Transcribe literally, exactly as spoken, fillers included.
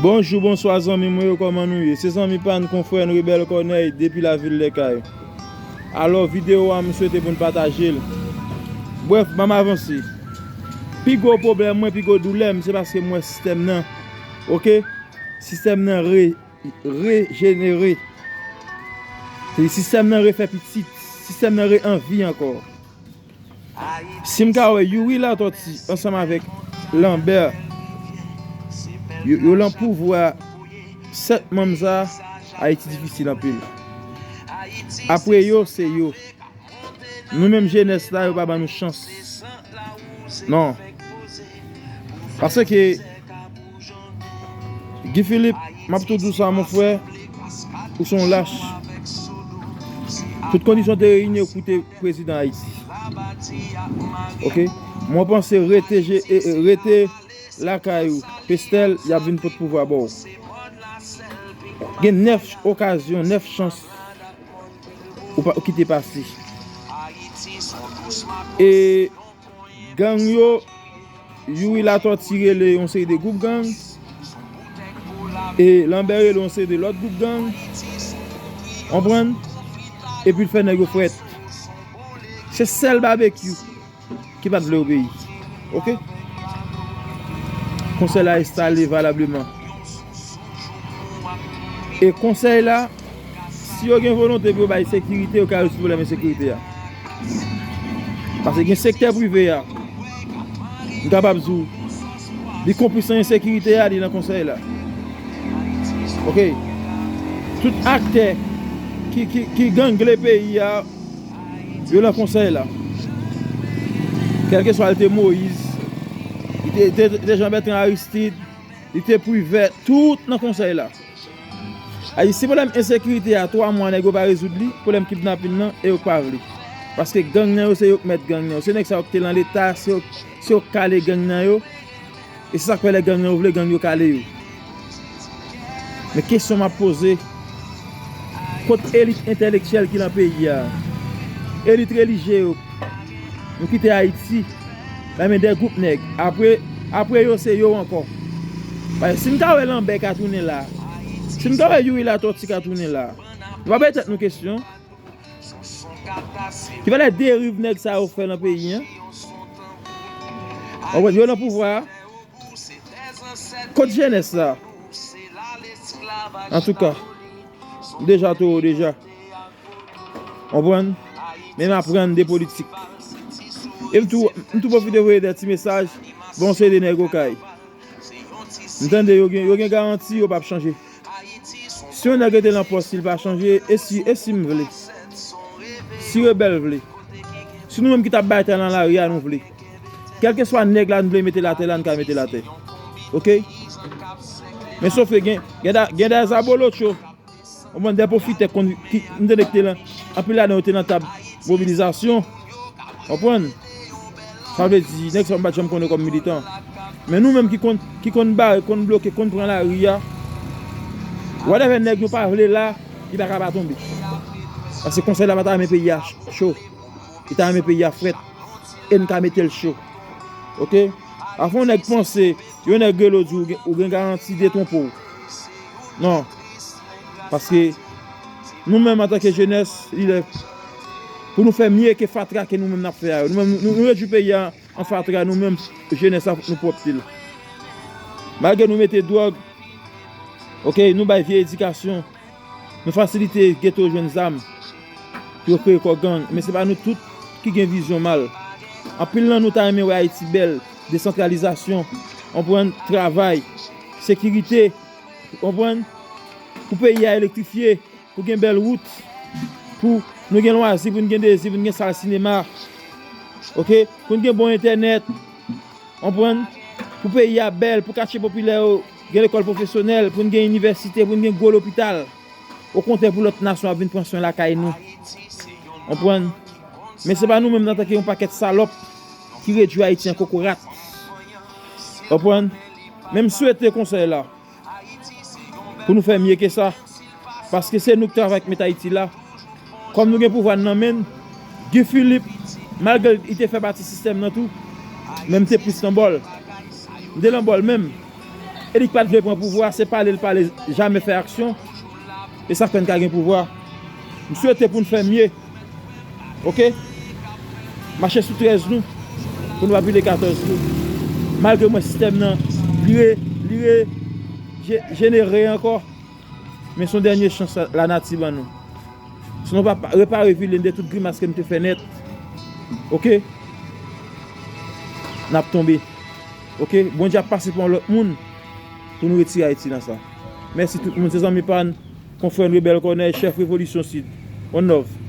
Bonjou, bonswa zanmi mwen yo, kòman nou ye? Se zanmi pa n, konfrè n, Rebèl Kònèy depi lavil Lèkay. Alò, videyo a, m swete pou n pataje l. Brèf, ban m avanse. Pi gwo pwoblèm mwen, pi gwo doulè m, se paske m wè sistèm nan, oke? Sistèm nan re, rejenere. Se sistèm nan refè pitit. Sistèm nan re anvi ankò. Si m ka wè Youri Latortue ansanm avèk Lambert, yo, yo lan pouvwa, sèt manm sa, Ayiti difisil anpil. Apre yo, se yo. Nou menm jenès la, yo pa ban nou chans. Non. Paske Guy Philippe, m ap tou di w sa, mon frè, ou se yon lach. Tout kondisyon te reyini pou te prezidan Ayiti. Oke? Mwen panse rete, je- e- e- rete lakay ou, Pestel, y ap vin pot pouvwa ba w. Gen nèf okazyon, nèf chans ou pa, ou kite pase. E gang yo, Youri Latortue rele yon seri de gwoup gang, e Lambert rele yon seri de lòt gwoup gang, konprann? Epi l fè nèg yo frèt. Se sèl Babekyou ki pa t vle obeyi. Oke? Konsèy la enstale valableman. E konsèy la, si yo gen volonte pou yo bay sekirite, yo ka rezoud pwoblèm ensekirite a. Paske gen sektè prive a, m kapab di w, li konplis nan ensekirite a, li nan konsèy la. Oke? Tout aktè ki, ki, ki gangle peyi a, yo nan konsèy la. Kèlkeswa l te Moïse, li te, te, te Jean Bertrand Aristide, li te Privert, tout nan konsèy la. Ay, si pwoblèm ensekirite a, twa mwa nèg yo pa rezoud li, pwoblèm kidnapin nan, e yo k pa vle. Paske gang nan yo, se yo k mèt gang nan yo. Se nèg sa yo k te nan Leta, se yo, se yo k kale gang nan yo. E se sa k fè lè gang nan yo vle, gang yo kale yo. Men kesyon m ap poze, kot elit entèlektyèl ki nan peyi a? Elit relijye yo. Nou kite Ayiti nan men de gwoup nèg. Apre, apre yo, se yo ankò. Paske si n ka wè Lambert ka tounen la, si n ka wè Youri Latortue ka tounen la, nou pa bay tèt nou kesyon. Ki valè deriv nèg sa yo fè nan peyi an? Ou wè, yo nan pouvwa a. Kot jenès la? Antouka, deja towo deja. Konprann? Men m aprann de politik. E m tou, m tou pwofite voye de ti mesaj ba yon seri de nèg Okay. M tande yo gen, yo gen garanti yo p ap chanje. Si yon nèg rete nan pòs li pa chanje, e si, e si m vle? Si Rebèl vle? Si nou menm ki t ap batay nan lari a nou vle? Kèlkeswa nèg la n vle mete l atè la, n ka mete l atè. Oke? Men sof ke gen, gen da, gen da zabolotcho. Ou konprann, de pwofitè konn, ki, m tande ki te lan, anpil ladan yo te nan tab mobilizasyon. Konprann? Sa vle di, nèg sa yo m pa t janm konnen kòm militan. Men nou menm ki konn, ki konn bare, konn bloke, konn pran lari a, whatever nèg nou pa vle la, li pa ka pa tonbe. Paske konsèy la pa ta renmen peyi a cho. Li ta renmen peyi a frèt. E n ka mete l cho. Oke? Afè yon nèg panse, yon nèg rele w di w gen, ou gen garanti detwonpe w. Non. Paske nou menm antanke jenès, li lè pou nou fè mye ke fatra ke nou menm n ap fè a yo. Nou menm, nou, nou redui peyi a an fatra, nou menm jenès la, fòk nou pwòpte l. Malgre nou mete dwòg, oke, nou bay vye edikasyon, nou fasilite geto jwenn zam pou yo kreye kò gang, men se pa nou tout ki gen vizyon mal. Anpil nan nou ta renmen wè Ayiti bèl, desantralizasyon, konprann, travay, sekirite, konprann, pou peyi a elektrifye, pou gen bèl wout, pou nou gen lwazi, pou n gen dezi, pou n gen sal sinema, oke, pou n gen bon entènèt, konprann, pou peyi a bèl, pou katye popilè yo gen lekòl pwofesyonèl, pou n gen inivèsite, pou n gen gwo lopital. Okontrè, pou lòt nasyon ap vin pran swen lakay nou. Konprann? Men se pa nou menm antanke yon pakèt salòp ki redui Ayiti an kokorat. Konprann? Men m swete konsèy la pou nou fè mye ke sa. Paske se nou k travay k met Ayiti la. Kòm nou gen pouvwa n nan men n, Guy Philippe, malgre li te fè pati sistèm nan tou, men m te plis nan bò l. M te nan bò l menm. Eli k pa t vle pran pouvwa, se pale l pale, jamè fè aksyon. E sa k fè n ka gen pouvwa. M swete pou n fè mye. Oke? Mache sou trèz nou, pou nou pa pile katòz nou. Malgre mwen sistèm nan, li re, li re, je- jenere ankò. Men se yon dènye chans lanati ban nou. Si nou pa pa- repare vilin de tout grimas ke m te fè nèt, oke? N ap tonbe. Oke? Bondye ap pase pou yon lòt moun pou nou retire Ayiti nan sa. Mèsi tout moun, se zanmi pa n, konfrè n Rebèl Kònèy, chèf Revolisyon Sid. One love.